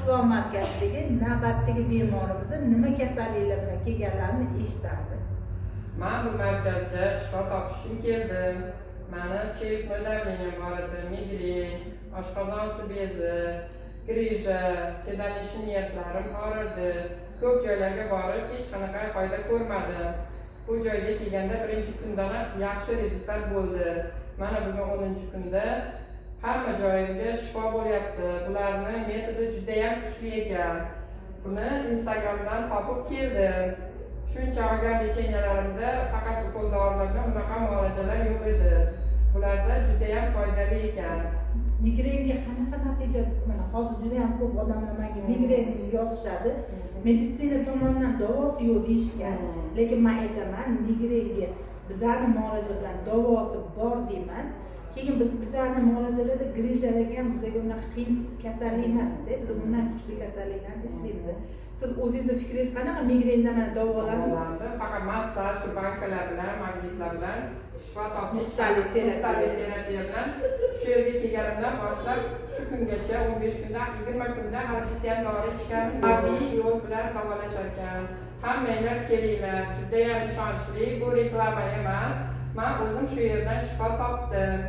Shifo markazidagi navbatdagi bemorimizni nima kasalliklar bilan kelganlarini eshitamiz. Man bu markazga shifo topish uchun keldim. Mani черепное давление bor edi, migren, oshqozon osti bezi, грыжа, седалищный nervlarim og'rirdi. Ko'p joylarga borib, hech qanaqa foyda ko'rmadim. Bu joyga kelganda birinchi kundanoq yaxshi результат bo'ldi. Mana bugun 10-kunda hamma joyimga shifo bo'lyapti. Bularni metodi judayam kuchli ekan. Buni Instagramdan topib keldim. Shuncha olgan лечения larimda faqat ukol dorilar bilan bunaqa muolajalar yo'q edi. Bularda judayam foydali ekan. Migrenga qanaqa natija? Mana hozir juda ham ko'p odamlar menga migrenni yozishadi. Meditsina tomonidan davosi yo'q deyishgan. Lekin man aytaman, migrenga bizani muolaja bilan davosi bor deyman. Keyin biz bizani muolajalarda грыжа larga ham, bizaga unaqa qiyin kasallik emasda, biz undan kuchli kasalliklarni ishlaymiz. Siz o'zingizni fikringiz qanaqa, migrenda mana davolanib? Davolandim. Faqat massaj, shu bankalar bilan, magnitlar bilan shifo topish. Nuqtali terapiya. Nuqtali terapiya bilan shu yerga kelganimdan boshlab shu kungacha 15 kunda, 20 kunda hali bitta ham dori ichganim. Tabiiy yo'l bilan davolashar ekan. Hammanglar kelinglar, judayam ishonchli, bu reklama emas. Man o'zim shu yerdan shifo topdim.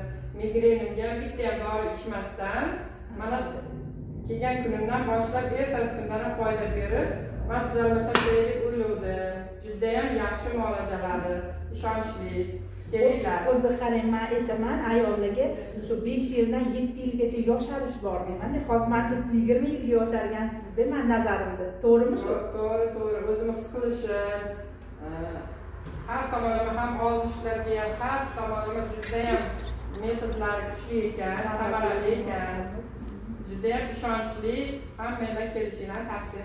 Migrenimga bitta ham dori ichmasdan mana kelgan kunimdan boshlab ertasi kundan foyda berib, man tuzalmasam kerak deb o'ylovdim. Judayam yaxshi muolajalari, ishonchli. Kelinglar. O'zi qarang, man aytaman ayollarga, shu 5 yildan 7 yilgacha yosharish bor deyman. Hozir manimcha siz 20 yilga yoshargansizda mani nazarimda, to'g'rimi shu? To'g'ri, o'zimni his qilishim, har tomonlama ham ozishlarga ham, har tomonlama judayam metodlari kuchli ekan, samarali ekan, judayam ishonchli. Hammanglar kelishinglarni tavsiya.